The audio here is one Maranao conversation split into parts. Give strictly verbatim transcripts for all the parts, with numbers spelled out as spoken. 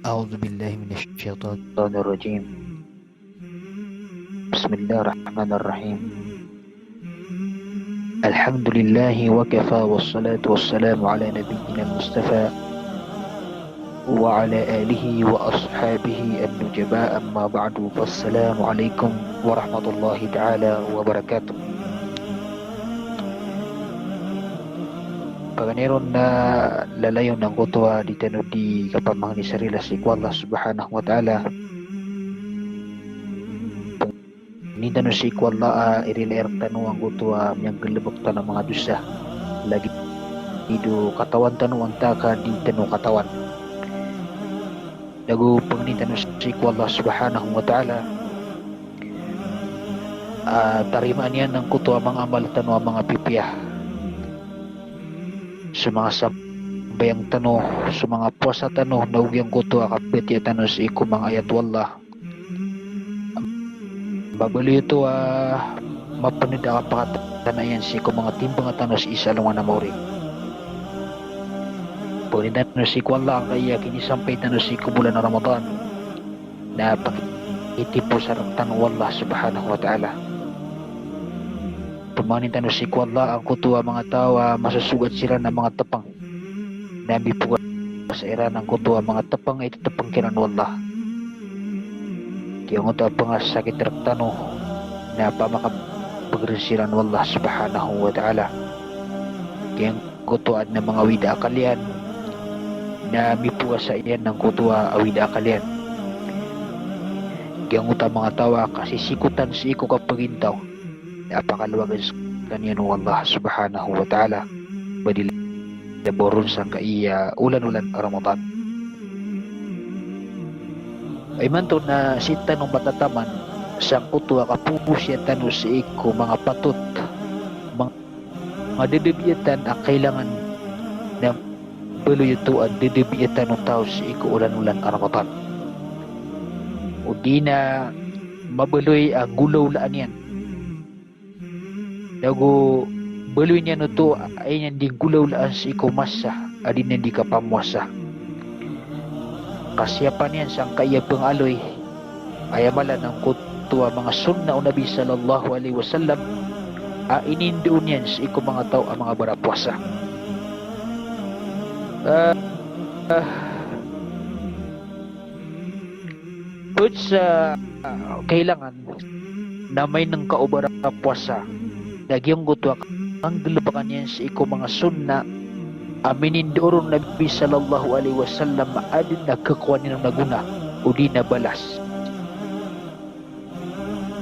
أعوذ بالله من الشيطان الرجيم. بسم الله الرحمن الرحيم. الحمد لله وكفى والصلاة والسلام على نبينا المصطفى وعلى آله وأصحابه النجباء، أما بعد، فالسلام عليكم ورحمة الله تعالى وبركاته. Paganay ron na lalayon angkoto a di tano di kapamangni sa rila sii ko Allah Subhanahu wa Ta'ala. Pangnin tano sii ko Allah a irilai rektano angkoto a miyanggalebek tano a manga dosa. Lagid o katawan tano antaa ka di tano katawan. Nago pangnin tano sii ko Allah Subhanahu wa Ta'ala a tarimaan iyan angkoto a manga amal tano a manga pipiya. So manga sambayang tano, so manga powasa tano, nago giyangkoto a kabatiya tano sii ko manga ayat o Allah. Mabaloy oto a mapened a kapakatana iyan sii ko manga timbang tano sii sa alongan a maori. Pangnin tano sii ko Allah angkaya kinisampay tano sii ko bolan a Ramadan na pakitipos rektano o Allah Subhanahu wa Ta'ala. Pamangnin tano sii ko Allah angkoto a manga taw a masosogat siran a manga tepeng na mipogas iran angkoto a manga tepeng a itetepeng kiran o Allah. Giyangkoto a pengasakit rektano na pamakabeger siran o Allah Subhanahu wa Ta'ala. Giyangkoto a aden a manga awid a akal iyan na mipowasa iyan angkoto a awid a akal iyan. Giyangkoto a manga taw a kasisikotan sii ko kapagintaw, na pakalowagen sekaniyan o Allah Subhanahu wa Ta'ala, ba di labaw ron sangkai a olan-olan a Ramadan. Imanto na sii tano matataman sangkoto a kapowasa tano sii ko manga patot, manga dadabiyatan a kailangan na baloy oto a dadabiyatan o taw sii ko olan-olan a Ramadan. O di na mabaloy a nggolawlaan iyan. Nago baloy niyan oto a aya niyan di nggolawlaan sii ko masa a di niyan di kapamowasa. Kasiyapan iyan sangkai a pengaloy, aya maana angkoto a manga sunnah o Nabi sallallahu alaihi wasallam a inindoon iyan sii ko manga taw a manga barapowasa. Ah, ah, ped sa, ah, kailangan na mainengka o barapowasa, na giyangkoto a kanggelebekan iyan sii ko manga sunnah a minindoon o Nabi sallallahu alaihi wasallam a aden a kekowa niyan on a gona o di na balas.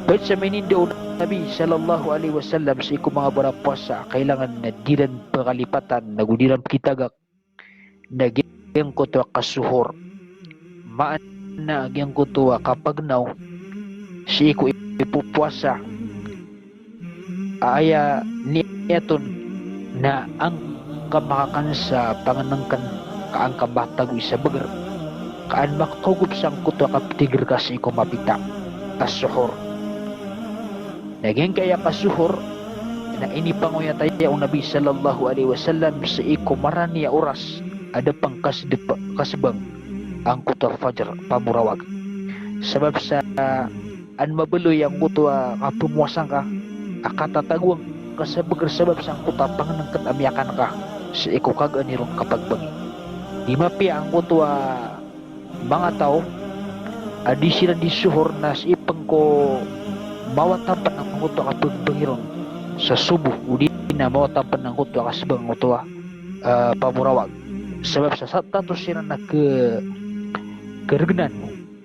Ped sa minindoon o Nabi sallallahu alaihi wasallam sii ko manga barapowasa a kailangan na di ran pekalipatan, nago di ran pekitagak, na giyangkoto a kasuhur. Maana giyangkoto a kapagnaw sii ko ipopowasa a aya niyat on na an ka makakan sa pangenengken ka an ka matagoi sa beger ka an makaogop sangkoto a kapetiger ka sii ko mapita, as-suhur. Na giyangkaya kasuhur na inipangoyat aya o Nabi sallallahu alaihi wasallam sii ko marani a oras a da pengkasedep-, kasebang angkoto a fajr, pamorawag. Sabap sa an mabaloy angkoto a kapemowasa ngka a katatagoan ka sa beger sabap sangkoto a pangenengken a miyakan ka sii ko kagaan iron kapagbangi. Di mapiya angkoto a manga taw a di siran di suhur na sii pen ko mawatan pen angkoto a kapagbangi ron sa subuh, o di na mawatan pen angkoto a kasebang angkoto a, eh, pamorawag. Sabap sa satato siran na ke-, keregnan,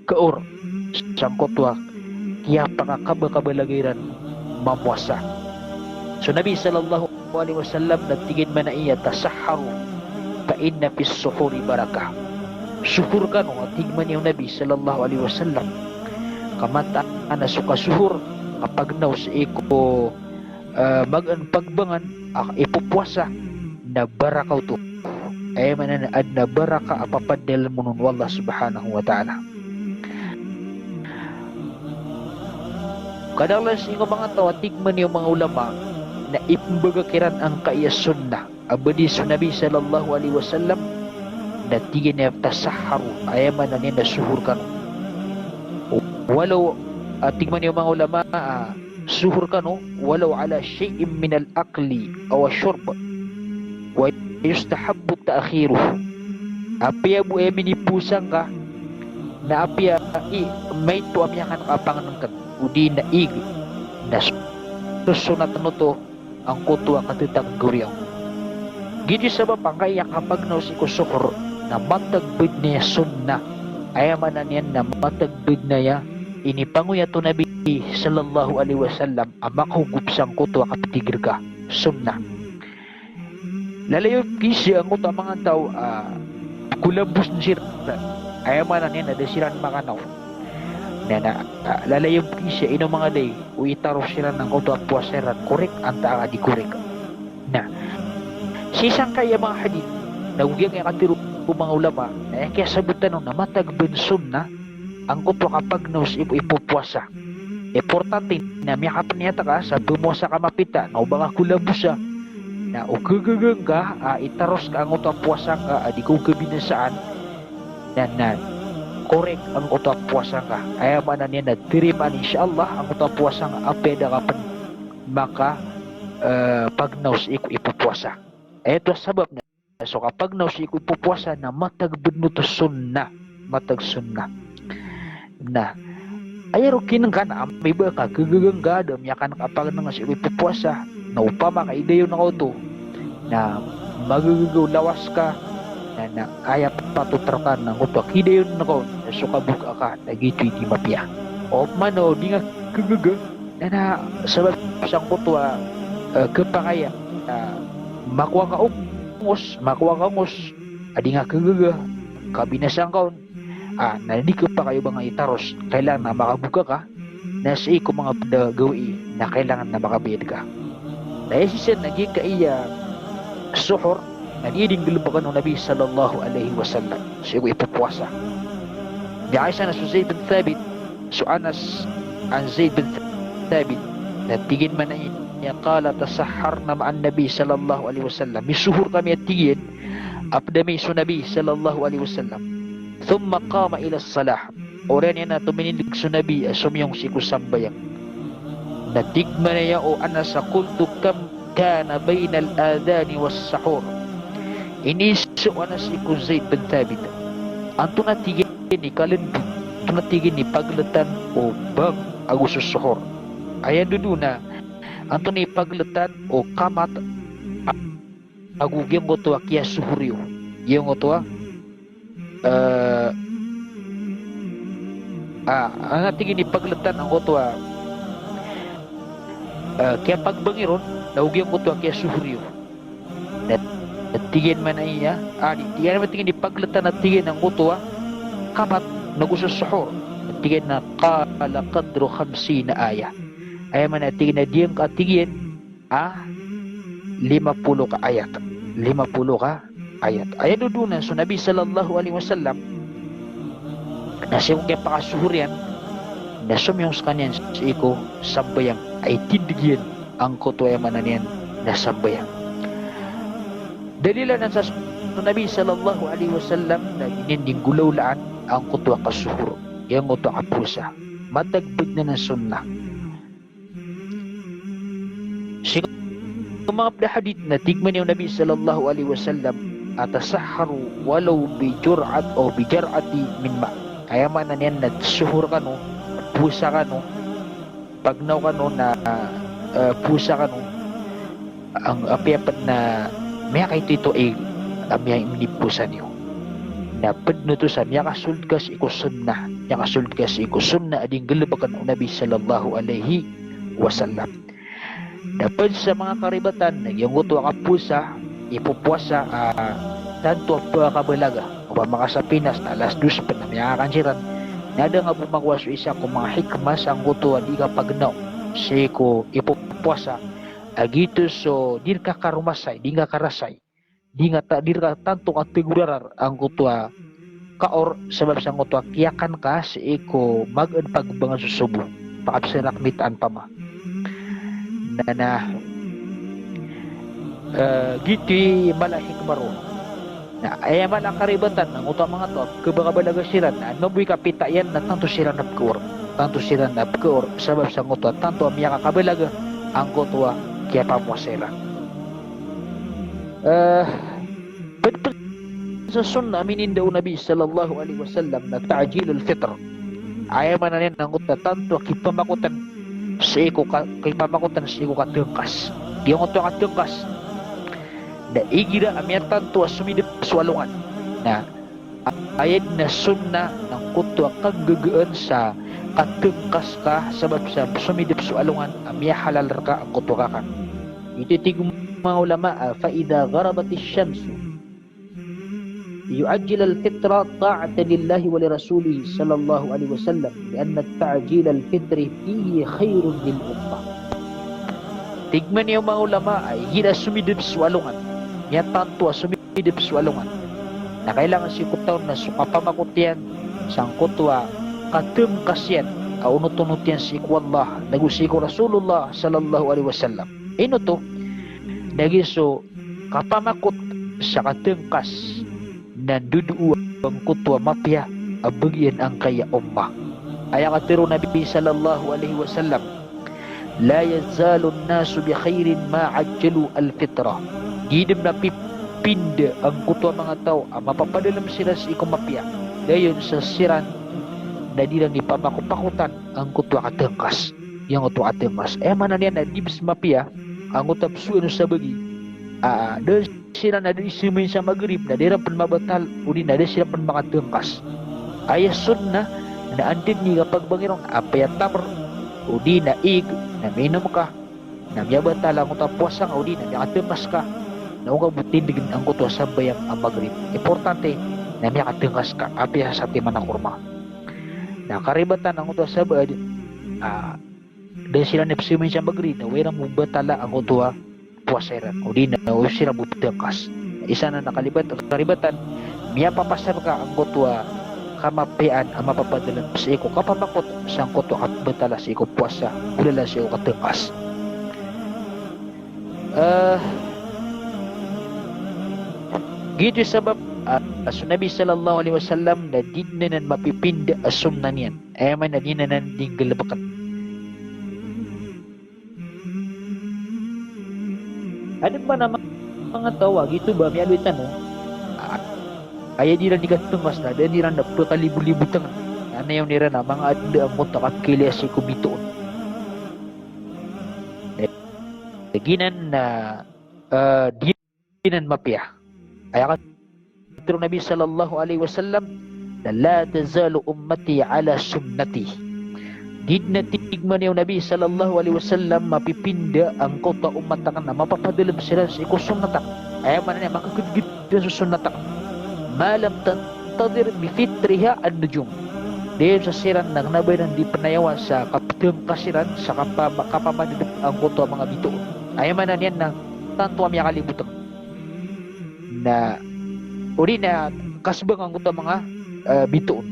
keor sangkoto a kiyapakakabakabalaga iran mamowasa. So Nabi sallallahu alaihi wasallam na tig iyan mambo a, "Tasahharu fa inna fis suhuri barakah." Suhur kano, a tig mambo o Nabi sallallahu alaihi wasallam. Ka mataan a so kasuhur, kapagnaw sii ko, eh, magaan pagbangan a ipopowasa, na baraka oto. Aya maana na aden a baraka a papadalem on o Allah subhanahu wa ta'ala. Kadaklan sii ko manga taw a tig mambo o manga ulama na ipembagak iran angkaya sunnah a ba di so Nabi sallallahu alaihi wasallam, na tig iyan a tasahharu, aya maana niyan na suhur kano. Walaw, ah, tig man iyan o manga ulama, ah, suhur kano, walaw ala shay'in minal akli aw shurb, wa yustahabbu ta'khiruhu. Apiya bo aya minipowasa ngka, na apiya i, maito a miyakan ka a pangnngkn, odi na ig, na so-, sosonat oto angkoto a katetang gawii. Giyoto i sabap angkaya kapagnaw sii ko suhur na matag badn aya sunnah. Aya maana niyan na matag badn aya inipangoyat o Nabi sallallahu alaihi wasallam a makahogop sangkoto a kapitigr ka, sunnah. Lalayon ki sii angkoto a manga taw a kolabos siran. Aya maana niyan na da siran makanaw. Na, na, ah, lalayon ki sii ino manga day o itaros iran angkoto a powasa iran, korek antaa ka di korek. Na sii sangkaya manga hadith, na giyangkaya katharo o manga ulama, na aya kiyasabotan on na matag badn sunnah angkoto a kapagnaw sii ko ipopowasa. Importante na miyakapniyat ka sa pmowasa ka mapita, na o ba ka kolabosa, na o kagaga ngka a itaros ka angkoto a powasa ngka a di ka kabinasaan, na, na korek angkoto a powasa ngka. Aya maana niyan na tarimaan, insha Allah, angkoto a powasa ngka apiya da ka pn maka, eh, pagnaw sii ko ipopowasa. Aya oto a sabap na so kapagnaw sii ko ipopowasa na matag badn oto sunnah, matag sunnah. Na aya roo kinngka na amay ba ka kagaga ngka a da miyakan ka a pangnngkn sii ko ipopowasa, na opama ka idayon ka oto na magagaga o lawas ka, na, na aya patot rka na angkoto a kidayon ka on na so kaboka ka, na giyoto i di mapiya. Opama na o di ngka kagaga, na, na sabap sangkoto a, eh, khapakay a, ah, makowa ka ongos, makowa ka ongos a di ngka kagaga, kabinasa ngka on, ah, na di khapakay o ba ngka itaros, kailangan na makaboka ka, na sii ko manga pd a gawii na kailangan na makabayad ka. Na aya sii san na giyangkaya suhur na di dii nggalbkn o Nabi sallallahu alaihi wasallam sii ko ipopowasa. Miyakaisa na so Zaid bin Thabit, so Anas an Zaid bin Thabit, na tig iyan man a aya, qala, tasahharna ma'an Nabi sallallahu alaihi wasallam. Misuhur kami, a tig iyan, a pd ami so Nabi sallallahu alaihi wasallam. Thumma qama ila salah. Oriyan iyan na tominindg so Nabi a somiyong sii ko sambayang. Na tig man a aya o Anas a qultu, kam kana bainal adhani was sahur. Iniiza o Anas sii ko Zaid bin Thabit, antonaa, tig iyan, i kalndg, antonaa, tig iyan, i pagltan o bang ago so suhur. Aya ndodon na antonaa i pagltan o kamat ago giyangkoto a kiyasuhur iyo. Giyangkoto a, eh, ah, antonaa, tig iyan, i pagltan angkoto a, eh, kiyapagbang iron ago giyangkoto a kiyasuhur iyo. Na tig iyan man a aya, ah, di, tig iyan man, tig iyan, i pagltan, a tig iyan, angkoto a kamat nago so suhur. Na tig iyan na qala qadru khamsina ayah. Aya man a tig iyan na diyangka, tig iyan, a lima polo ka ayat. Lima polo ka ayat. Aya ndodon na so Nabi sallallahu alaihi wasallam na sii ko kiyapakasuhur iyan na somiyong skaniyan sii ko sambayang a itindg iyan angkoto, aya maana niyan na sambayang. Dalil anan sa so Nabi sallallahu alaihi wasallam na giyanan dii nggolawlaan angkoto a kasuhur, giyangkoto a kapowasa. Matag badn anan sunnah. Sii ko manga pd a hadith na tig man iyan o Nabi sallallahu alaihi wasallam a tasahharu walaw bi jur'at aw bi jar'ati min ma. Aya maana niyan na suhur kano, powasa kano, pagnaw kano na, eh, powasa kano, ang, apiya pn na miyakaito-ito i, a miya-, minipowasa niyo. Na pd oto sa miyakasold ka sii ko sunnah, miyakasold ka sii ko sunnah a dii nggalbkn o Nabi sallallahu alaihi wasallam. Na pd sa manga karibatan na giyangkoto a kapowasa, ipopowasa, ah, tanto a pkabalaga. Opama ka sa Pinas na alas dos pn na miyakakan siran. Na da nga bo makowa so isa ko manga hikmah sangkoto a dii kapagnaw sii ko ipopowasa a giyoto so dii rka karomasay, dii ngka karasay. Dii ngka ta-, dii rka tanto katagorarar angkoto a kaor, sabap sangkoto a kiyakan ka sii ko magaan pagbangan so sobo. Pakapsara ko mitaan pama. Na, na, eh, giyoto i mala a hikmah roo. Na aya maana a karibatan angkoto a manga taw a kabakabalaga siran, na mambo i kapita iyan na tanto siran a pkhaor. Tanto siran a pkhaor, sabap sangkoto a tanto a miyakakabalaga angkoto a kiyapamowasa iran. Eh, pd pn sa sunnah a mininda o Nabi sallallahu alaihi wasallam na ta'jil al-fitr. Aya maana niyan na angkoto a tanto a kipamakotan sii ko ka-, kipamakotan sii ko katngkas. Giyangkoto a katngkas na igira a miyatanto a somidp so alongan. Na aya dn a sunnah na angkoto a kanggagaan sa katngkas ka sabap sa somidp so alongan a miyahalal rka angkoto a kakan. Giyoto i tig o manga ulama a, "Fa idha gharabatis shamsu yu'ajjil al-fitra ta'atan lillahi wa li rasulihi sallallahu alaihi wasallam, li anna ta'jil al-fitri fihi khairun lil ummah." Tig man iyan o manga ulama a igira somidp so alongan, miyatanto a somidp so alongan, na kailangan sii ko taw na so kapamakot iyan sangkoto a katngkas iyan a onot-onot iyan sii ko Allah nago sii ko Rasulullah sallallahu alaihi wasallam. Ino oto? Na giya so kapamakot sa katngkas na ndodoo angkoto a mapiya a bagian angkaya ummah. Aya katharo o Nabi sallallahu alaihi wasallam, "La yazalu an-nasu bi khairin ma ajjalu al-fitrah." Di dn mapipinda angkoto a manga taw a mapapadalm siran sii ko mapiya, dayon sa siran na di ran ipamakopakotan angkoto a katngkas. Giyangkoto a katngkas, aya maana niyan na di bs mapiya angkoto a psoan o sabagi a da siran na da i samayn sa Maghrib na da iran pn mabatal, odi na da siran pn makatngkas. Aya sunnah na anda dn i kapagbangi ron, apiya tamr odi na ig na miinom ka, na miyabatal angkoto a powasa nga odi na miyakatngkas ka, na o ka bo tindgn angkoto a sambayang a Maghrib. Importante na miyakatngkas ka, apiya satiman a korma. Na karibatan angkoto a sabaad a da siran i psamayn sa Maghrib na o iran bo batala angkoto a powasa iran, odi na o siran bo ptngkas. Isa nan a kalibat-, karibatan, miyapapasar ka angkoto a kamapiyaan a mapapadalm sii ko kapamakot sangkoto a kabatala sii ko powasa, golalan sii ko katngkas. Eh, giyoto i sabap a so Nabi sallallahu alaihi wasallam na di dn anan mapipinda a sunnah niyan. Aya maana na di dn anan di nggalbkn. Adn pman a manga taw a giyoto ba miyaaloy tano a aya di iran di katngkas na da niran da pkalibolibotngn. Anayawn iran a manga adn a angkoto a kapkhailaya sii ko bitoon. Giyanan na, eh, di anan mapiya. Aya katharo o Nabi sallallahu alaihi wasallam na, "La tazalu ummati ala sunnati." Di dn, a tig man iyan o Nabi sallallahu alaihi wasallam, mapipinda angkoto a ummat akn a mapapadalm siran sii ko sunnat akn. Aya maana niyan, makagdgd iran so sunnat akn. "Ma lam tantadir bi fitriha an-nujum." Dayon sa siran na kna ba iran di pnayawa sa kaptngkas iran sa kapa-, kapamadadp angkoto a manga bitoon. Aya maana niyan na tanto a miyakalibotng. Na odi na kasbang angkoto a manga, eh, bitoon.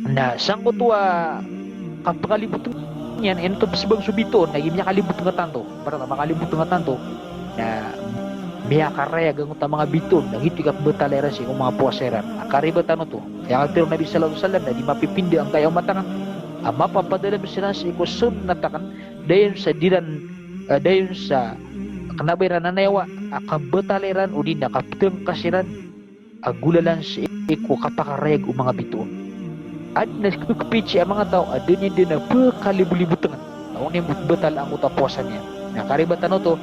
Na sangkoto a kapkalibotng iyan, ino oto psbang so bitoon, na giya miyakalibotng a tanto. Ibarat a makalibotng a tanto na miyakarayag angkoto a manga bitoon, na giyoto i kapbatala iran sii ko manga powasa iran. Na karibatan oto. Aya katharo o Nabi sallallahu alaihi wasallam na di mapipinda angkaya ummat akn a mapapadalm siran sii ko sunnat akn, dayon sa di iran, eh, dayon sa kna ba iran anayawa a kabatala iran odi na kaptngkas iran a golalan sii ko kapakarayag o manga bitoon. Adn a khapkhapiya a manga taw a da niyan dn a pkalibolibotngn. Na oniyan bo pbatala angkoto a powasa niyan. Na karibatan oto,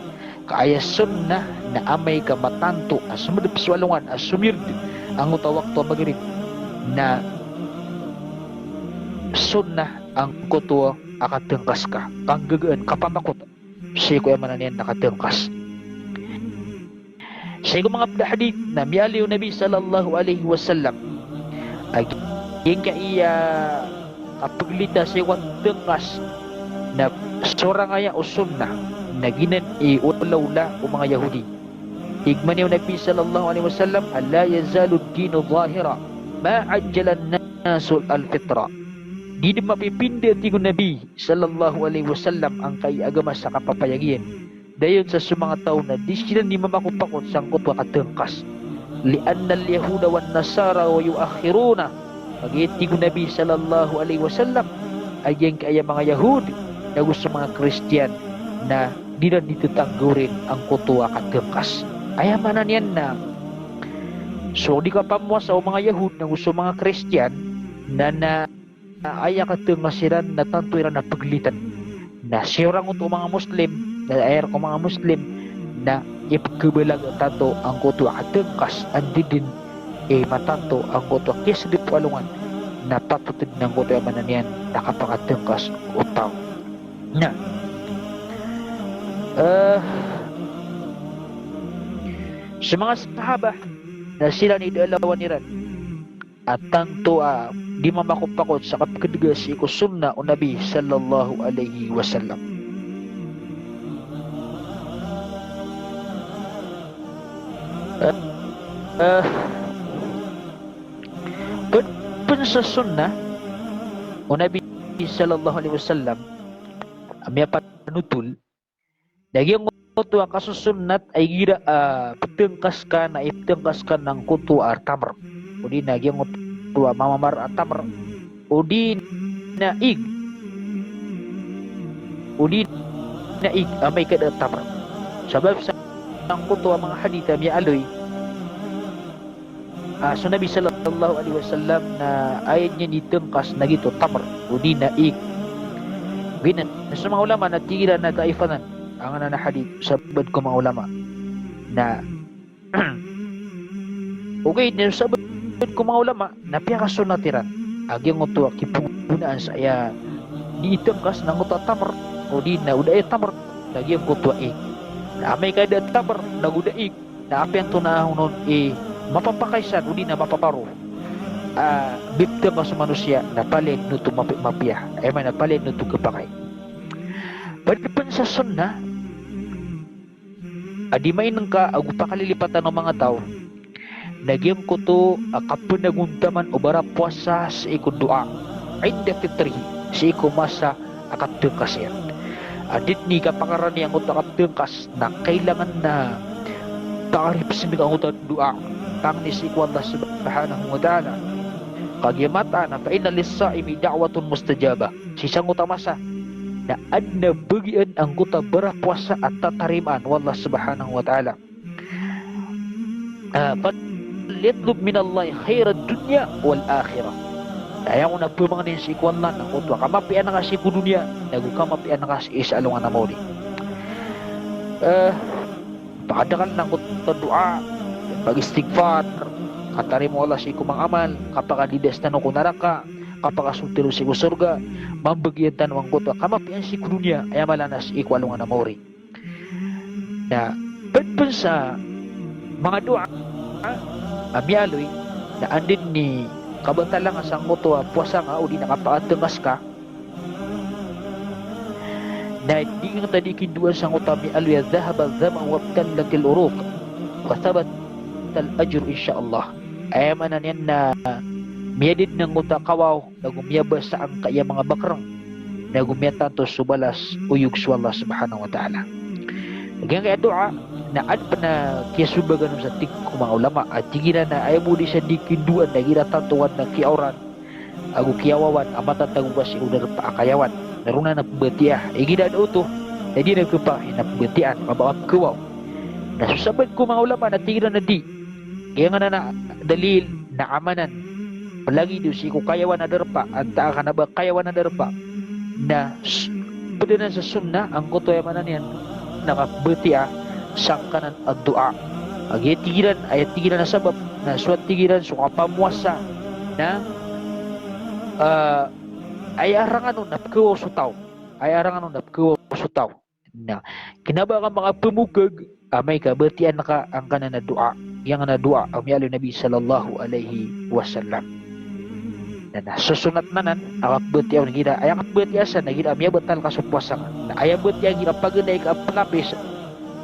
ka aya sunnah na amay ka matanto a somdp so alongan a somiird angkoto a wakto a Maghrib, na sunnah angkoto a katngkas ka, kanggagaan, kapamakot sii ko aya maana niyan na katngkas. Sii ko manga pd a hadith na miyaaloy o Nabi sallallahu alaihi wasallam a giyangkaya kapaglita sii ko katngkas na sorang aya o sunnah, na giyanan i olaola o manga Yahudi. Tig man iyan o Nabi sallallahu alaihi wasallam a, "La yazalu ad-dinu zahiran ma ajjala an-nasu al-fitra." Di dn mapipinda, tig o Nabi sallallahu alaihi wasallam, angkaya agama sa kapapayag iyan dayon sa so manga taw na di siran di mamakopakot sangkoto a katngkas. Li'anna al-yahuda wan-nasara wa yu'akhiruna. Kagiya tig o Nabi sallallahu alaihi wasallam a giyangkaya manga Yahud nago so manga Kristiyan na di ran di tatanggaw rin angkoto a katngkas. Aya maana niyan na so di kapamowasa o manga Yahud nago so manga Kristiyan na, na aya katngkas iran na tanto iran a pglitn. Na siyoran oto o manga Muslim, na aya ron ko manga Muslim na ipkhabalaga tanto angkoto a katngkas, anda dn i matanto angkoto a kiyasdp o alongan, na patot dn angkoto a maana niyan na kapakatngkas o taw. Na, eh, so manga sahaba na siran i da a lawan iran a tanto a di mamakopakot sa kapkdga sii ko sunnah o Nabi sallallahu alaihi wasallam. Eh, eh, pd pn sa sunnah o Nabi sallallahu alaihi wasallam a miyapanotol na giyangkoto a kasosunnat a igira a ptngkas ka na iptngkas ka nangkoto a tamr, odi na giyangkoto a mamamar a tamr, odi na ig, odi na ig amay ka da a tamr. Sabap sangkoto a manga hadith a miyaaloy a so Nabi sallallahu alaihi wasallam na aya niyan di tngkas na giyoto tamr, odi na ig. Giyanan so manga ulama na tig iran na daif anan angkanan a hadith, sabaad ko manga ulama. Na ogaid na sabaad ko manga ulama na piyakasunnat iran a giyangkoto a kipnggonaan sa aya di tngkas nangkoto a tamr, odi na o da aya tamr, na giyangkoto a ig. Na amay ka da a tamr nago da ig, na apiya antonaa onon i mapapakay san odi na mapaparo a bibtngkas o manosiya, na palaya dn oto mapi-, mapiya. Aya maana na palaya dn oto khapakay. Pd pn sa sunnah a di mainngka ago pakalilipatan o manga taw na giyangkoto a kapnagontaman o barapowasa sii ko doa inda fitrihi, sii ko masa a kaptngkas iyan. A di dn i kapakarani angkoto a kaptngkas na kailangan na pakaripsn ka angkoto a doa, pangni sii ko Allah subhanahu wa ta'ala. Kagiya mataan a fa inna lis-saimi da'watan mustajabah. Sii sangkoto a masa na adn a bagian angkoto a barapowasa a tatarimaan o Allah subhanahu wa ta'ala. Ah, falyatlub minallahi khairad dunya wal akhirah. Na aya kon a pmangnin sii ko Allah nangkoto a kamapiya angka sii ko doniya nago kamapiya angka sii sa alongan a maori. Eh, pakadakl nangkoto a doa, pag-istighfar, katarima o Allah sii ko manga amal, kapakalidas tano ko naraka, kapakasold tano sii ko sorga, mambagian tano angkoto a kamapiya sii ko doniya, aya mala na sii ko alongan a maori. Na pd pn sa manga doa a miyaaloy na anda dn i kabatalan ka sangkoto a powasa nga odi na kapakatngas ka, na di ngka di kindoan sangkoto a miyaaloy a dhahaba adh-dhama'u wabtallatil uruq wa thabatal ajru insha Allah. Aya maana niyan na miyadn angkoto a kawaw, nago miyabasa angkaya manga bakrng, nago miyatanto so balas oyog so Allah subhanahu wa ta'ala. Giyangkaya doa na adn pn a kiyasobagan on sa tig ko manga ulama, a tig iran a aya bo di sa di kindoan na igira tanto wan na kiyaoran ago kiyawawan a matatago ka sii ko darpa a kayawan. Na roo na pmbatiya, igira da oto na di na khapakay na pmbatiya, ka ba ka pkhawaw. Na so sabaad ko manga ulama na tig iran a di. Giyanan a dalil na amanan. Plagid o sii ko kayawan a darpa, antaa ka na ba kayawan a darpa, na s-, pd anan sa sunnah angkoto, aya maana niyan na kapmbatiya sangkanan a doa. Kagiya tig iran, aya tig iran a sabap na so a tig iran so kapamowasa na, ah, aya arangan on na pkhawaw so taw. Aya arangan on na pkhawaw so taw. Na kna ba ka makapmokag amay ka batiya angka angkanan a doa. Giyangkanan a doa a miyaaloy o Nabi sallallahu alaihi wasallam. Na, na so sunnat anan a kapmbatiya on igira, aya kapmbatiya san na igira miyabatal ka so powasa nga. Na aya batiya igira paganay ka a pnapis,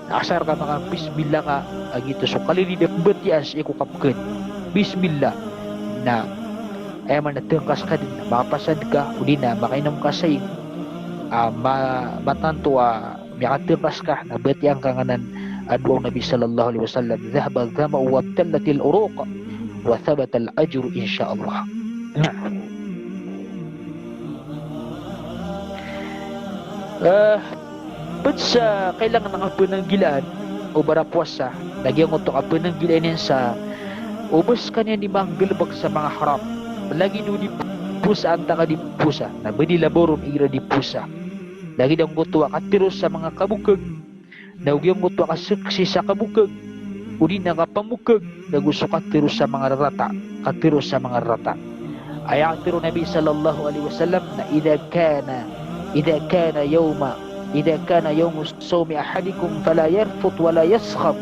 na asar ka makabismillah ka, a giyoto so kalilid a pmbatiyaan sii ko kapkhan. Bismillah. Na aya maana na tngkas ka dn, makapasad ka, odi na makainom ka sa ig a ma-, matanto a miyakatngkas ka, na batiya ngka nganan a dowa o Nabi sallallahu alaihi wasallam, "Dhahaba adh-dhama'u wabtallatil uruq, wa thabatal ajru insha Allah." Na, eh, pd sa kailangan a kapananggilaan o barapowasa, na giyangkoto a kapananggilaan iyan sa o ba skaniyan di manggalbk sa manga haram. Lagid o di powasa antaa ka di powasa, na ba di labaw ron igira di powasa. Lagid angkoto a katharo sa manga kabokag, na o giyangkoto a kasaksi sa kabokag, odi na kapamokag, nago so katharo sa manga rarata, katharo sa manga rarata. Aya katharo o Nabi sallallahu alaihi wasallam na, "Idha kana, idha kana yawma, idha kana yawmu sawmi ahadikum fala yarfuth wala yaskhab,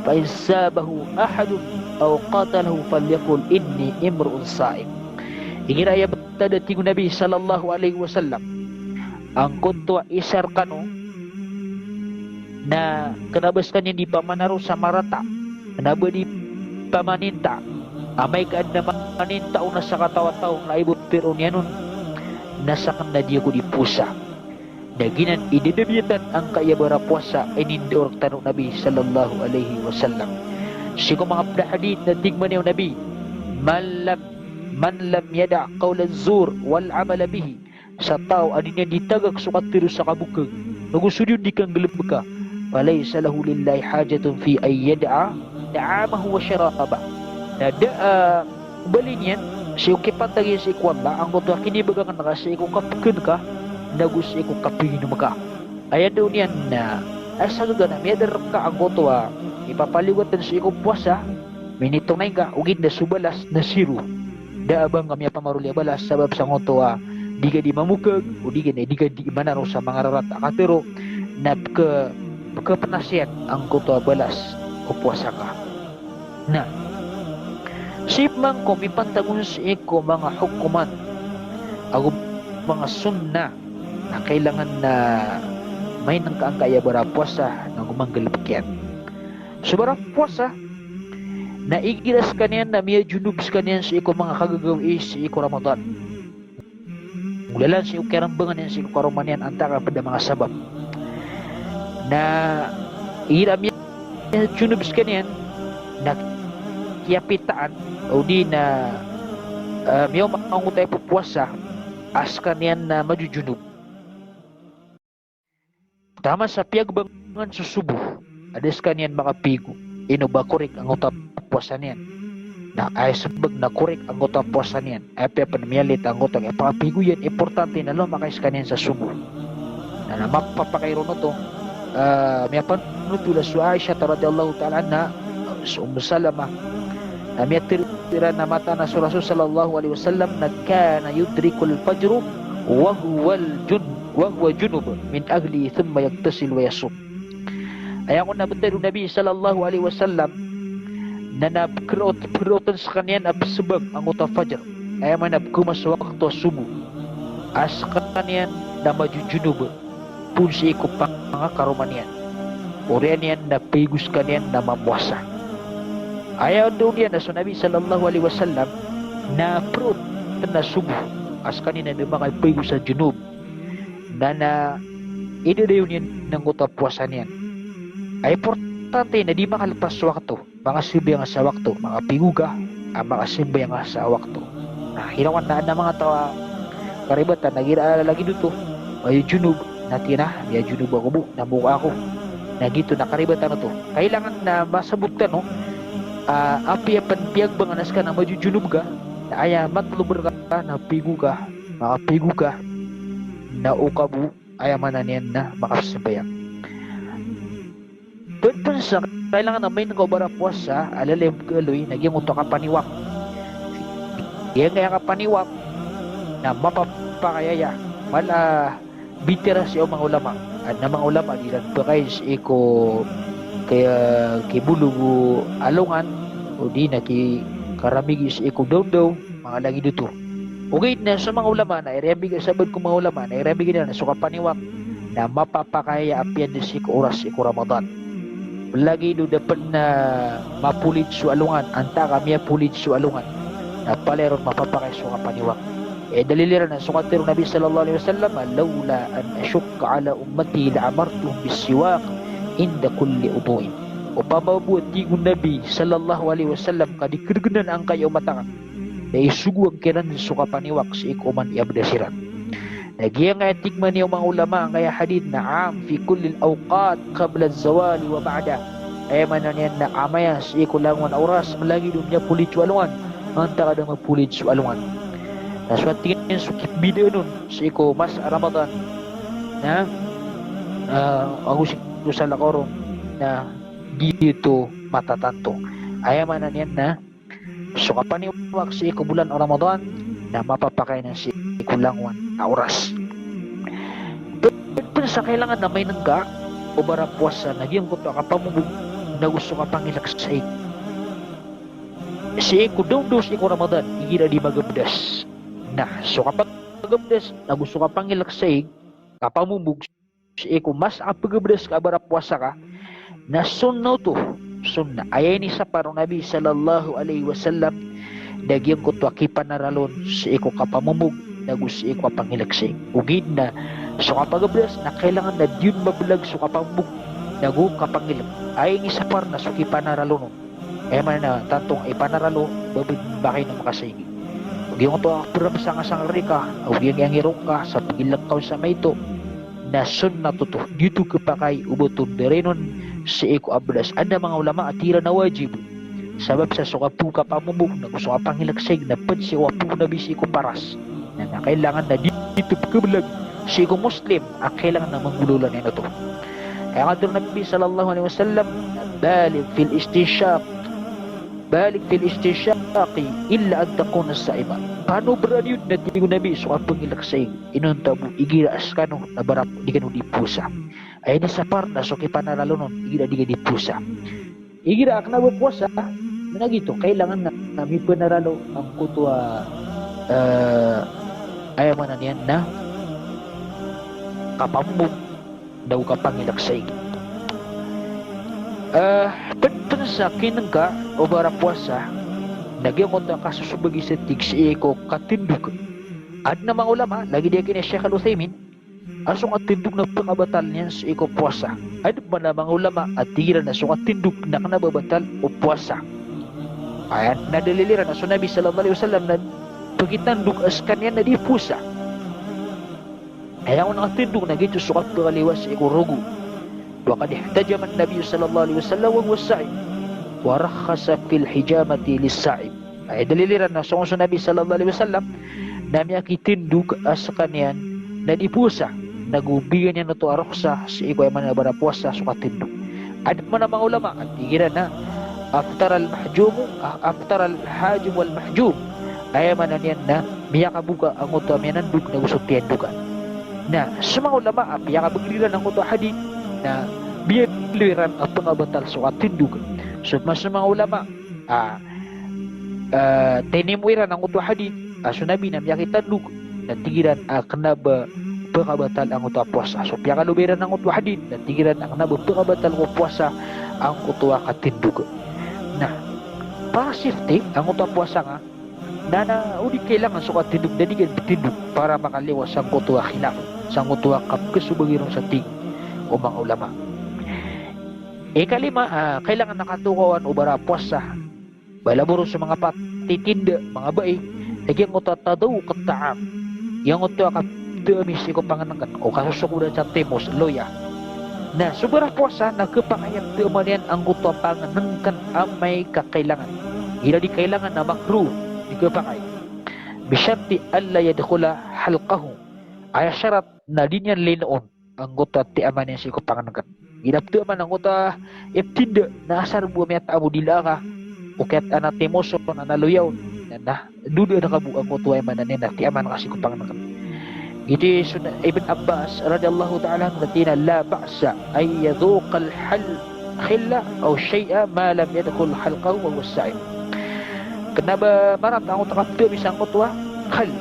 fa in sabahu ahadun aw qatalahu falyaqul inni imru'un sa'im." Igira aya btad a tig o Nabi sallallahu alaihi wasallam, angkoto a isa rkano na kna ba skaniyan di pamanaro sa marata, kna ba di pamaninta, amay ka adn a maninta on a sakataw a taw na ibptharo niyan on, na sakn na di ako di powasa. Na giyanan i dadabiyatan angkaya barapowasa a inindao rktano o Nabi sallallahu alaihi wasallam. Sii ko manga pd a hadith na tig mambo o Nabi, "Man lam, man lam yada' qawla zur wal amala bihi." Sa taw a di niyan di tagak so katharo sa kabokag, nago so di on di kanggalbka, "falaysa lahu lillahi hajatun fi an yada'a ta'amahu wa sharabah." Na da a, ah, bali niyan sii ko kipantag iyan sii ko Allah angkoto a kinibagakn ka sii ko kapkn ka, nago sii ko kapiginom ka. Aya ndao niyan na, ah, aya sagagana miyadar ka angkoto a ipapaliyogat sii ko powasa, minitonay ka, ogaid na so balas na zero. Da a ba ngka miyapamaroli a balas sabap sangkoto a di ka di mamokag, o di ka na di ka di manaro sa manga rarata a katharo, na pkha, pkhapnas iyan angkoto a balas o powasa ka. Na sii pman ko mipantag on sii ko manga hokoman ago manga sunnah a kailangan na main angka angkaya barapowasa na go manggalbk iyan. So barapowasa na igira skaniyan na miyajonob skaniyan sii ko manga kagagawii sii ko Ramadan. Golalan sii ko kiyarmbangan iyan sii ko karoma niyan antaa ka pd a manga sabap. Na igira miyajonob skaniyan na kiyapitaan, odi na, eh, miyaoma angkoto a ipopowasa a skaniyan na majojonob. Taman sa piyagbangan so sobo a da skaniyan makapigo, ino ba korek angkoto a powasa niyan. Na aya smbag na korek angkoto a powasa niyan, apiya pn miyalit angkoto a kiyapakapigo iyan, importante na lomakay skaniyan sa sobo. Na, na mapapakay ron oto, ah, miyapanothol a so Aisha radhiyallahu ta'ala anha, so Umm Salamah, na miyatharo iran a mataan a so Rasul sallallahu alaihi wasallam na kana yudrikul fajr wa huwa jun-, wa huwa junub min ahlihi thumma yaghtasil wa yasum. Aya kon a btad o Nabi sallallahu alaihi wasallam na, na pkharaot, pkharaotn skaniyan a psmbag angkoto a fajr, aya maana pkhawma so wakto a sobo, a skaniyan na majojonob poon sii ko pangakaroma niyan. Oriyan iyan na paigo skaniyan na mamowasa. Aya ndao niyan na so Nabi sallallahu alaihi wasallam na pkharaotn a sobo a skaniyan na da makapaigo sa junub. Na, na idadayon iyan angkoto a powasa niyan. Aya importante na di makalpas so wakto. Makasambayang sa wakto, makapigo ka a makasambayang sa wakto. Na, ino ka na, na manga taw a karibatan na igira lagid oto majojonob, na tig iyan a, "Miyajonob ako bo, na moka ako." Na giyoto na karibatan oto. Kailangan na masabot tano, ah, apiya pn piyagbangan a ska na majojonob ka, na aya matlob rka na pigo ka, makapigo ka, na oka bo, aya maana niyan na makasambayang. Pd pn sa kailangan a main ka o barapowasa a lalayon a galoy na giyangkoto a kapaniwak. Giyangkaya kapaniwak na mapapakay aya. Mala a bitiyarai o manga ulama. Adn a manga ulama a di iran pakain sii ko kaya kibolog o alongan, odi na kikaramigi sii ko daondaw, manga lagid oto. Ogaid na so manga ulama na iriyambig, sabaad ko manga ulama na iriyambig iran na so kapaniwak na mapapakay aya apiya dn sii ko oras sii ko Ramadan. Lagid o da pn a mapolid so alongan, antaa ka miyapolid so alongan, na palaya ron mapapakay so kapaniwak. Aya dalil iran na so katharo o Nabi sallallahu alaihi wasallam, "Laula an ashukka ala ummati la amartuhum bis-siwak inda kulli wudu'in." Opama bo, a tig o Nabi sallallahu alaihi wasallam, ka di keregen angkaya a umat akn, na isogo angka iran so kapaniwak sii ko oman i abdas iran. Na giyangkaya tig man o manga ulama angkaya hadith na am fi kullil awqat qabla zawali wa ba'da. Aya maana niyan na amay a sii ko langowan a oras, lagid o miyapolit so alongan, antaa ka da mapolit so alongan. Na so tig iyan so kipbidaan on sii ko masa a Ramadan, na, ah, ago sii ko salakaw ron, na giyoto matatanto. Aya maana niyan na so kapaniwak sii ko bolan a Ramadan na mapapakay na sii ko langowan a oras. Ped, ped sa kailangan na mainengka o barapowasa na giyangkoto a kapamomog nago so kapangilek sa ig sii ko dawndaw sii ko Ramadan, igira di magabdas. Na so kapagabdas nago so kapangilek sa ig, kapamomog sii ko masa a pagabdas ka a barapowasa ka, na sunnah oto, sunnah. Aya inisapar o Nabi sallallahu alaihi wasallam na giyangkoto a kipanaralon sii ko kapamomog nago sii ko kapangilek sa ig. Ogaid na so kapagabdas na kailangan na di on mabelag so kapamomog nago kapangilek. Aya inisapar na so kipanaralon on. Aya maana na tanto a ipanaralo, ba bed ba kainom ka sa ig. Giyangkoto a peremsang a sangkari ka, o giyangkaya ngirong ka sa pagilek ka on sa maito, na sunnah oto. Di oto kepakay o ba oto ndarain on sii ko abdas. Adn a manga ulama a tig iran a wajib. Sabap sa so kapo, kapamomog nago so kapangilek sa ig na ped sii ko kapo o Nabi sii ko paras. Na, na kailangan na di, di oto pekebelag sii ko Muslim a kailangan na manggolawla niyan oto. Aya katharo o Nabi sallallahu alaihi wasallam, "Baligh fil istinshaq, baligh fil istinshaqi illa an takuna sa'ima." Panoberani on, na tig o Nabi, so kapangilek sa ig, inonta bo igira a sekano na barap-, di kano di powasa. Aya inisapar na so kipanaralon on igira di kano di powasa. Igira a kena ba powasa, na giyoto, kailangan na, na mipanaralo angkoto a, eh, aya maana niyan na kapamomog nago kapangilek sa ig. Eh, ped, ped sa kinengka o barapowasa na giyangkoto a kasosobagi sa tig sii ko katindog. Adn a manga ulama, lagid iyan i Sheikh Al-Uthaymin, a so katindog na pekabatal niyan sii ko powasa. Adn man a manga ulama a tig iran a so katindog na kena ba batal o powasa. Aya na dalil iran a so Nabi sallallahu alaihi wasallam na pekitandog a sekaniyan na di powasa. Aya on a katindog na giyoto so kapekaliwas sii ko rogo. Wa qad ihtajama an-Nabi sallallahu alaihi wasallam wa huwa sa'im, wa rakhkhasa fil hijamati lis-sa'im. Aya dalil iran na so, so Nabi sallallahu alaihi wasallam na miyakitindog a sekaniyan na di powasa, nago bigan iyan oto a rukhsa sii ko aya maana a barapowasa so katindog. Adn man a manga ulama a tig iran a aftaral mahjum, a-, aftaral hajim wal mahjum. Aya maana niyan na miyakaboka angkoto a miyanandog nago so tiyandogan. Na so manga ulama a piyakabeged iran angkoto a hadith na biyaloy iran a pengabatal so katindog. So, mas so manga ulama a, eh, tinimo iran angkoto a hadith a so Nabi na miyakitandog, na tig iran a kena ba pekabatal angkoto a powasa. So piyakaloba iran angkoto a hadith na tig iran a kena ba pekabatal ko powasa angkoto a katindog. Na para safety angkoto a powasa nga, na, na o di kailangan so katindog na di ka di tindog para makaliwas sangkoto a khilaf, sangkoto a kapekhasobagi ron sa tig o manga ulama. Ikalima, ah, kailangan na katokawan o barapowasa, ba labo ron so manga patitinda, manga bai, na giyangkoto a tadawuk at-ta'am. Giyangkoto a kapthamis sii ko pangenengken, o kasosok o da sa timos, loya. Na so barapowasa na kepakay a pthaman iyan angkoto a pangenengken amay ka kailangan. Igira di kailangan na makruh, di kepakay. Bi sharti alla yadkhula halqahu. Aya sharat na di niyan linoon angkoto a tiyaman iyan sii ko pangenengken. Igira pthaman angkoto a iptinda na asar bo a miyataam o dila ka, o kiyat-, ana timoson, ana loya on, na, na doda na ka bo angkoto a aya maana niyan na tiyaman ka sii ko pangenengken. Giyoto i sunnah Ibn Abbas radhiyallahu ta'ala anhu, na tig iyan a, "La ba'sa an yadhuqal hal-, khilla aw shay'a ma lam yadkhul halqahu wa huwa sa'im." Kena ba marata angkoto a kapthamis sangkoto a khall,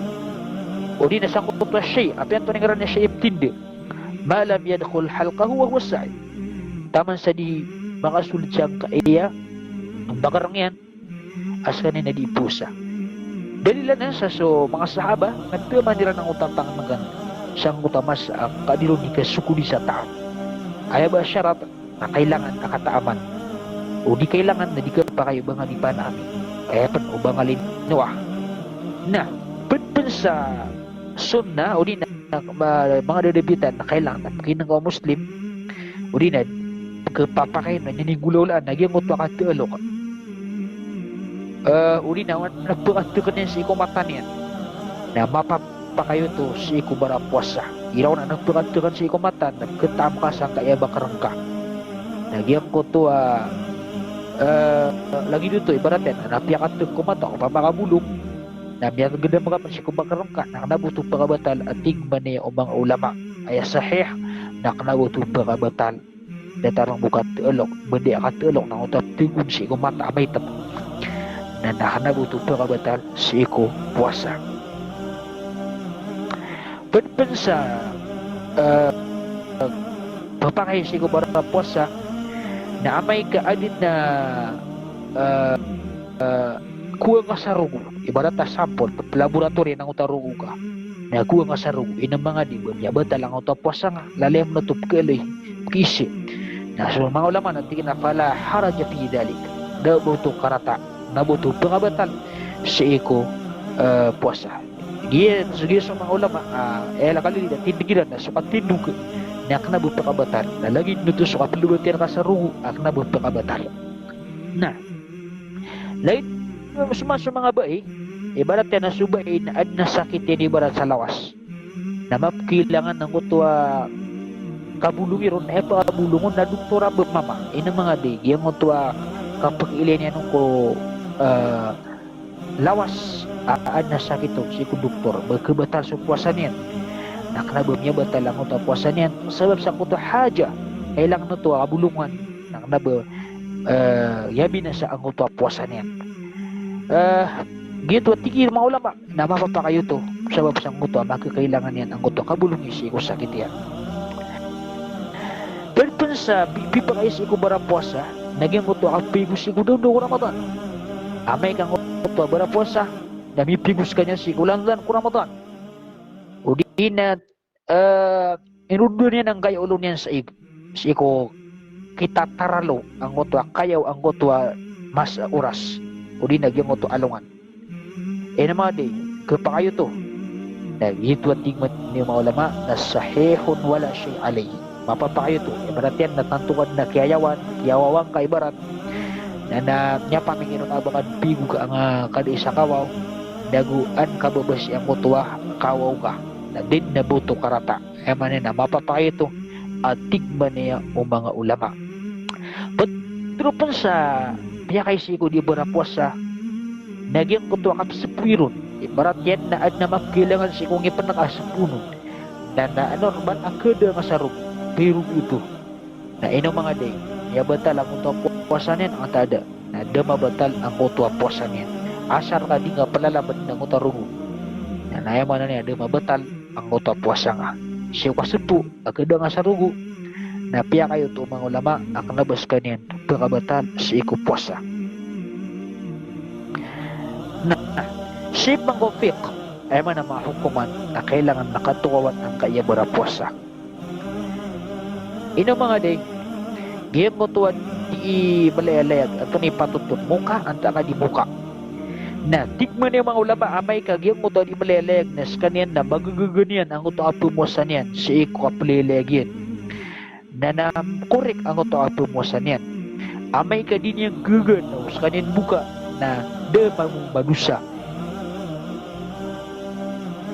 odi na sangkoto a shay, apiya antonaa i ngaran iyan, shay, iptinda. Ma lam yadkhul halqahu wa huwa sa'im. Taman sa di makasold sangkaya bakereng iyan a sekaniyan na di powasa. Dalil anan sa so manga sahaba na piyamanin iran angkoto a tangngan sangkoto a masa a kadilo ni kasokodi sa taam. Aya ba sharat na kailangan a kataaman. O di kailangan na di kapakay o bangal i Panaam. Aya pen o bangal i Noah. Na, ped pen sa sunnah, o di na, ma-, manga dadabitan na kailangan a pekinengka o Muslim, o di na kepapakay na niyan i golawlaan na giyangkoto a kateelok. Eh, o di na, na pekateken iyan sii ko mata niyan. Na mapapakay oto sii ko barapowasa. Iraw na, na pekateken sii ko mata, na ketaam ka sangkaya baker ngka. Na giyangkoto a, eh, lagid oto, ibarat iyan, na piyakateken ko mata, opama ka bolong. Na miyagedam ka pen sii ko baker ngka, na kena bo oto pekabatal a tig man iyan o manga ulama. Aya sahih, na kena bo oto pekabatal. Datar bo kateelok, ba di a kateelok na angkoto a petegon sii ko mata a maitem. Na, na kena bo oto pekabatal sii ko powasa. Ped pen sa, eh, pepakay sii ko barapowasa, na amay ka aden a, eh, eh, kowaa ngka sa rogo, ibarat a sampol, laboratory na angkoto a rogo ka. Na kowaa ngka sa rogo, ino manga di ba miyabatal angkoto a powasa nga, lalayon oto pekeelay, pekeisi. Na so manga ulama na tig iran a fala haraja fi dhalik. Da ba oto karata, na ba oto pekabatal sii ko, eh, powasa. Giya, so giya so manga ulama, ah, aya kalilid a tindeg iran na so katindog na kena bo pekabatal. Na lagid oto so kapelebatiyan ka sa rogo a kena bo pekabatal. Na, lagid so ma-, so manga bai, ibarat iyan a so bai na aden a sakit iyan ibarat sa lawas. Na mapkiilangan angkoto a kabolongi ron, na aya pakabolong on na doktor a ba mama. Ino manga di, giyangkoto a kapekiilay niyan on ko, eh, lawas a aden a sakit on sii ko doktor, ba kebatal so powasa niyan. Na kena ba miyabatal angkoto a powasa niyan sabap sangkoto a haja, kailangan oto a kabolongan. Na kena ba, eh, iyabinasa angkoto a powasa niyan. Eh, giyoto a tig iyan o manga ulama na mapapakay oto sabap sangkoto a makakailangan iyan angkoto a kabolongi sii ko sakit iyan. Ped pen sa pi-, pipakay sii ko barapowasa, na giyangkoto a kapigo sii ko daondaw ko Ramadan. Amay ka angkoto a barapowasa na mipigo sekaniyan sii ko langowan ko Ramadan. O di na, eh, inodoan iyan angkaya olo niyan sa ig, sii ko kitataralo angkoto a kayaw angkoto a masa, oras, o di na giyangkoto a alongan. Ino manga di, kepakay oto. Na giyoto a tig man iyan o manga ulama na sahihun wala shay' alayhi. Mapapakay oto. Ibarat iyan na tanto ka den a kiyayawan, kiyawawan ka ibarat. Na, na miyapamingir on a ba ka den pigo ka angkaya isa kawaw. Nago an ka ba ba sii angkoto a kawaw ka. Na di den a ba oto karata. Aya maana niyan na mapapakay oto a tig man iyan o manga ulama. Petero pen sa piyakay sii ko di barapowasa, na giyangkoto a kapesepoi ron. Ibarat iyan na aden a mapkiilangan sii ko ngipen ka a sepoon on. Na, na anormal a kada nga sa rogo, pirogo oto. Na ino manga di, miyabatal angkoto a powasa niyan antaa da. Na da mabatal angkoto a powasa niyan. Asar ka di nga pelalamen angkoto a rogo. Na, na aya maana niyan da mabatal angkoto a powasa nga. Sii ko kasepo a kada nga sa rogo, na piyakay oto o manga ulama a kena ba sekaniyan pekabatal sii ko powasa. Na, sii pen ko fiqh, aya maana a manga hokoman a kailangan na katokawan angkaya barapowasa. Ino manga di, giyangkoto a di melayalayag, antonaa i patot on, moka antaa ka di moka. Na tig man iyan o manga ulama, amay ka giyangkoto a di melayalayag na sekaniyan na magagaga niyan angkoto a pemowasa niyan sii ko kapelayalayag iyan. Na, na korek angkoto a pemowasa niyan. Amay ka di niyan gagaga na sekaniyan moka, na da mambo madosa.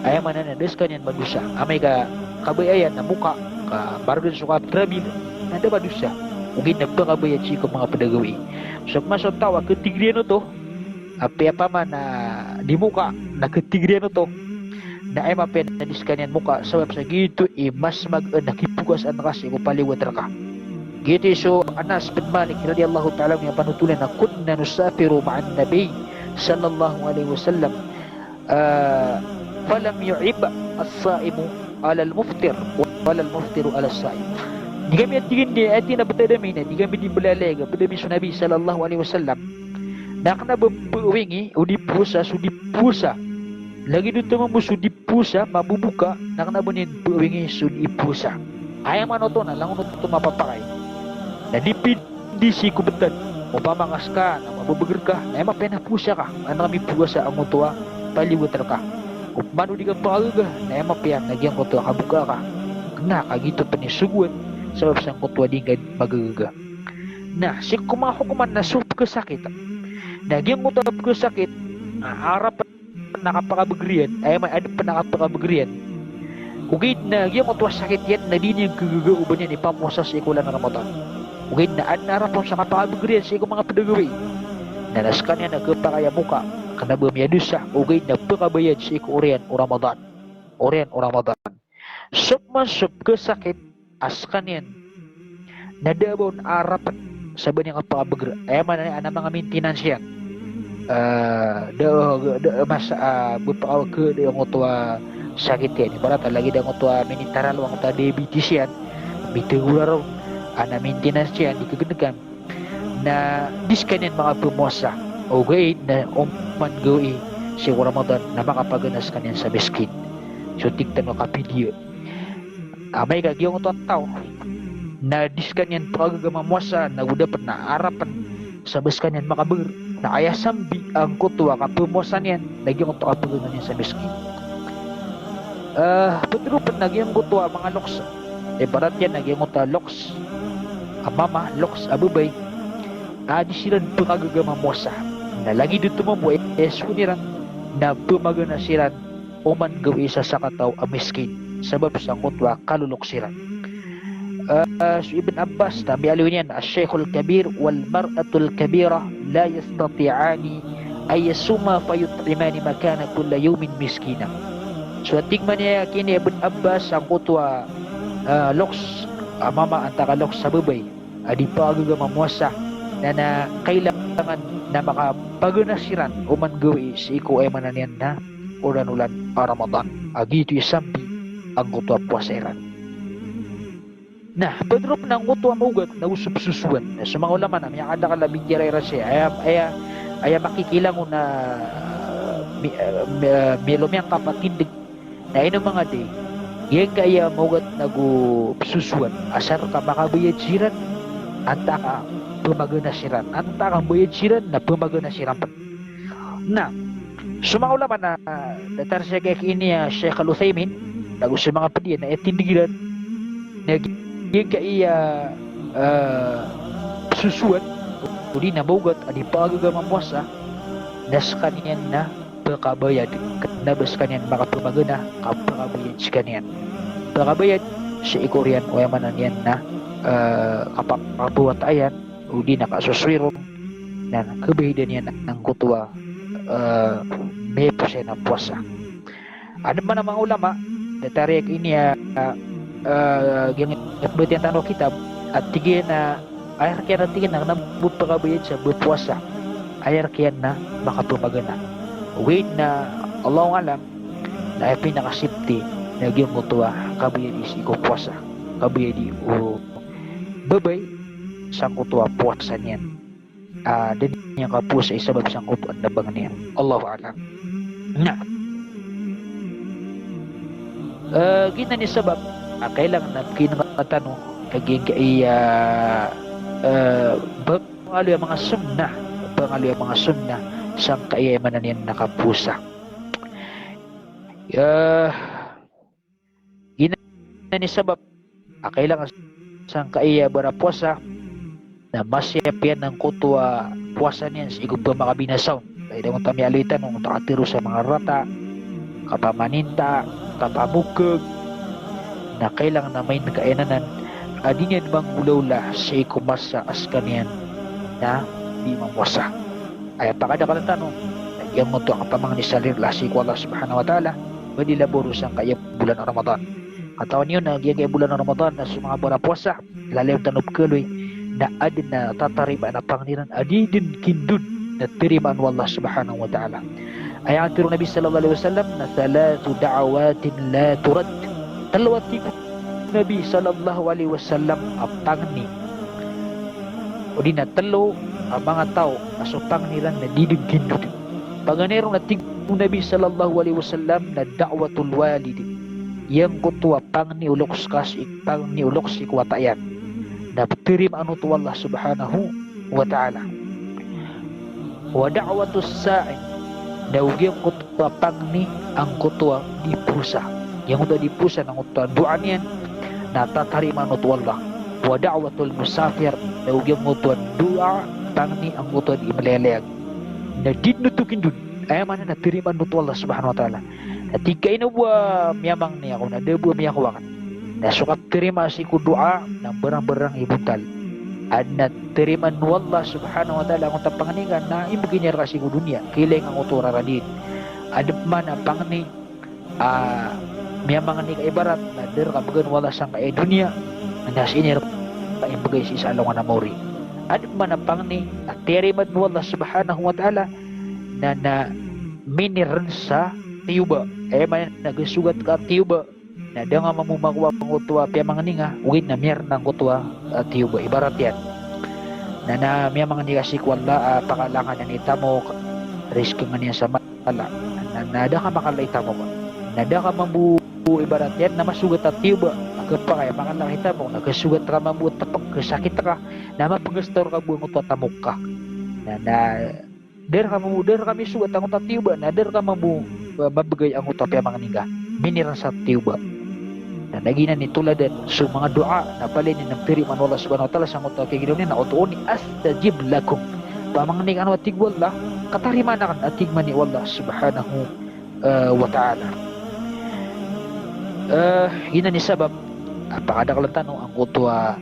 Aya maana niyan na da sekaniyan madosa. Amay ka kabaya iyan na moka, ka margen so kaperabil, na da madosa. Ogaid na pekabaya sii ko manga ped a gawii. So masa o taw a ketigriyan oto, apiya opama na di moka, na ketigriyan oto, na aya mapiya na di sekaniyan moka, sabap sa giyoto i mas mag-, eh, na kipogasaan ka sii ko paliwat reka. Giyoto i so Anas bin Malik radiyallahu ta'ala anhu a panothol iyan a, "Kunna nusafiru ma'an Nabi sallallahu alaihi wasallam, ah, falam yu'ib as-saimu alal muftir, walal muftiru alas saim." Di kami, a tig iyan, di, a tig iyan a betad ami na di kami di mbelayalayag a ped ami so Nabi sallallahu alaihi wasallam. Na kna ba pawingi o di powasa so di powasa. Lagid oto mambo so di powasa, maboboka, na kna ba niyan pawingi so di powasa. Aya maana oto na langon oto mapapakay. Na dipindi sii ko btad. Opama ka ska na mababager ka, na aya mapiya na powasa ka. An ka mipowasa angkoto a paliyogat rka. Opama o di ka pakagaga, na aya mapiya na giyangkoto a kaboka ka. Na kagiya oto pn i sogoan, sabap sangkoto a di ngka magagaga. Na sii ko manga hokoman na so pkhasakit. Na giyangkoto a pkhasakit, na arap na kapakabager iyan, aya maana, adn pn a kapakabager iyan. Ogaid na giyangkoto a sakit iyan na di niyan khagaga o ba niyan ipamowasa sii ko olan a Ramadan. Ogaid na adn a arap on sa kapakabager iyan sii ko manga pd a gawii. Na, na skaniyan na khapakay a moka, kna ba miyadosa, ogaid na pkhabayad sii ko oriyan o Ramadan. Oriyan o Ramadan. So pman so pkhasakit a skaniyan na da a ba on arapn sa ba niyan kapakabager. Aya maana niyan na manga maintenance iyan. Eh, da, da, mas, ah, bpakaw ka da angkoto a sakit iyan. Ibarat a lagid angkoto a minitaralo angkoto a diabetes iyan. Mitagora ron, ah, na maintenance iyan, di khagnkan. Na di skaniyan makapmowasa. Ogaid na oman gawii sii ko Ramadan na makapagana skaniyan sa miskin. So tig tano a kapidya. Amay ka giyangkoto a taw na di skaniyan pkhagaga mamowasa, na go da pn a arapn sa ba skaniyan makabager. Na aya sambi angkoto a kapmowasa niyan na giyangkoto a kapagana niyan sa miskin. Eh, pd ron pn na giyangkoto a manga loks. Ibarat iyan na giyangkoto a loks a mama, loks a babay, a di siran pkhagaga mamowasa. Na lagid oto mambo a isoon iran na pmagana siran oman gawii sa sakataw a miskin, sabap sangkoto a kaloloks iran. Eh, so Ibn Abbas na miyaaloy niyan, "Ash-shaykhul kabir wal mar'atul kabira la yastati'ani an yasuma fayut'imani makana kulli yawmin miskina." So a tig man iyan a kini Ibn Abbas sangkoto a, eh, loks a mama antaa ka loks a babay a di pkhagaga mamowasa, na, na kailangan na makapagana siran oman gawii sii ko aya maana niyan na olan-olan a Ramadan. A giyoto i sambi angkoto a powasa iran. Na pd ron pn angkoto a maogat na go so psosowan. Na so manga ulama na miyakadakl a bicara iran sii, aya, aya, aya makikilangon a mi-, eh, mi-, eh, miyalomiyangkap a tindg. Na ino manga di, giyangkaya maogat na go psosowan, asar ka makabayad siran, antaa ka pmagana siran, antaa ka mbayad siran, na pmagana siran pn. Na so manga ulama na datar sii ki ini a Sheikh Al-Uthaymin, na go so manga pd iyan na aya tindg iran na giyangkaya, eh, psosowan, odi na maogat a di pkhagaga mamowasa, na skaniyan na pkhabayad, kna ba skaniyan makapmagana, ka pkhabayad skaniyan. Pkhabayad sii ko oriyan o aya maana niyan na, eh, kapa-, kapowata iyan, odi na kasosoy ron, na khabayadan iyan angkoto a, eh, miyapowasa iyan a powasa. Adn man a manga ulama, datar iyan a, eh, giyangkaya pmbatiya tano a kitab, a tig iyan a, aya rk iyan a tig iyan a kna ba pkhabayad sa ba powasa. Aya rk iyan na makapmagana. Ogaid na, Allahu a'lam, na aya pinaka-safety na giyangkoto a kabayadi sii ko powasa. Kabayadi o babay sangkoto a powasa niyan. Ah, da niyan kapowasai sabap sangkoto a ndabang niyan. Allahu a'lam. Na, eh, giyanan i sabap a kailangan a pkhailay tano a giyangkaya, eh, pangaloy a manga sunnah, pangaloy a manga sunnah sangkaya aya maana niyan na kapowasa. Eh, giyanan i sabap a kailangan sangkaya a barapowasa na masiyap iyan angkoto a powasa niyan sii ko phamakabinasa on. Lagid angkoto a miyaaloy tano, angkoto a katharo sa manga rarata, kapamaninta, kapamokeg, na kailangan a main ka iyan anan a di niyan manggolawla sii ko masa a skaniyan na di mamowasa. Aya pakadaklan tano na giyangkoto a kapamangni sa rila sii ko Allah Subhanahu wa Ta'ala, ba di labaw ron sangkaya bolan a Ramadan. Katawan iyo na giyangkaya bolan a Ramadan na so manga barapowasa, lalayon tano pkhaaloy, na adn a tatarimaan a pangni ran a di dn kindod na tarimaan o Allah Subhanahu wa Ta'ala. Aya katharo o Nabi sallallahu alaihi wasallam na, "Thalathu da'awatin la turad." Tlo a tig o Nabi sallallahu alaihi wasallam a pangni, odi na tlo a manga taw a so pangni iran na di dn gindod. Paganay ron na tig o Nabi sallallahu alaihi wasallam na da'watul walid. Giyangkoto a pangni o loks ka sii, pangni o loks sii ko wata iyan, na ptarimaan oto o Allah subhanahu wa ta'ala. Wa da'watus sa'im, na o giyangkoto a pangni angkoto a di powasa. Giyangkoto a di powasa na angkoto a doa niyan na tatarimaan oto o Allah. Wa da'watul musafir, na o giyangkoto a doa, pangni angkoto a di mlalayag, na di dn oto gindod. Aya maana na tarimaan oto o Allah subhanahu wa ta'ala. Na tig ka ino bo a miyamangni ako na da bo a miyakowa akn. Na so kaptarimaa sii ko doa na mbarangbarang i bontal. Adn a tarimaan o Allah subhanahu wa ta'ala angkoto a pangni ka na imbgay niyan rka sii ko doniya, kailay ka angkoto a raradiin. Adn pman a pangni a miyamangni ka ibarat na da rka bgan o Allah sangkai a doniya, na sii niyan rka imbgay sii sa alongan a maori. Adn pman a pangni a tiyarimaan o Allah subhanahu wa ta'ala na, na minirn sa tiyoba. Aya maana na gasogat ka a tiyoba, na da nga mambo makowa angkoto a piyamangni nga, ogaid na miyarn angkoto a, a tiyoba. Ibarat iyan na, na miyamangni ka sii ko Allah a pakalangan iyan i tamok, rizkn iyan sa mala, na, na da ka makala i tamok. Na da ka mambo, ibarat iyan na masogat a tiyoba, a khapakay a makala ka i tamok, na khasogat ka mambo a tpk, khasakit ka, na mapnggastawr ka bo angkoto a tamok ka. Na, na da rka mambo, da rka misogat angkoto a tiyoba, na da rka mambo, eh, mabgay angkoto a piyamangni nga. Minirn sa tiyoba. Na, na giyanan i toladan so manga doa na palaya niyan ptarimaan o Allah subhanahu wa ta'ala sangkoto a kiyagiraw niyan na ud'uni astajib lakum. Pamangni kano, a tig o Allah, ka tarimaan akn, a tig mambo o Allah subhanahu, eh, wa ta'ala. Eh, giyanan i sabap a pakadakln tano angkoto a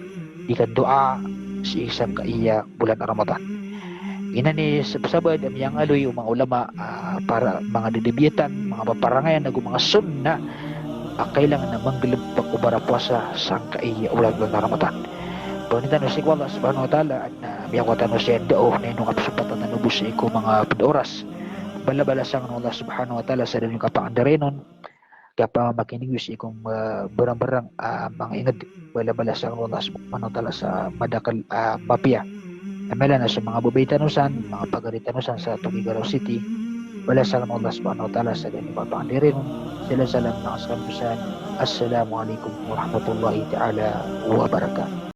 di kandoa sii sangkaiya bolan a Ramadan. Giyanan i sab-, sabaad a miyangaloy o manga ulama, ah, para manga dadabiyatan, manga paparangayan ago manga sunnah a kailangan a manggalbk o barapowasa sangkaiya olan a Ramadan. Pangnin tano sii ko Allah subhanahu wa ta'ala na miyakowa tano sii a dao na ino kapsopatan tano bo sii ko manga pd a oras. Balabalasangn o Allah subhanahu wa ta'ala sa da niyo kapangandarainon, kapamakin'g iyo sii ko, eh, barangbarang, ah, manga ingd. Balabalasangn o Allah subhanahu wa ta'ala sa madakl, ah, mapiya. Na mala na so manga babay tano san, manga pagari tano san sa Tuguegarao City, balasangn o Allah subhanahu wa ta'ala sa da niyo kapangandarainon. Salam, salam, manga salam san. Assalamu alaikum warahmatullahi ta'ala wabarakatuh.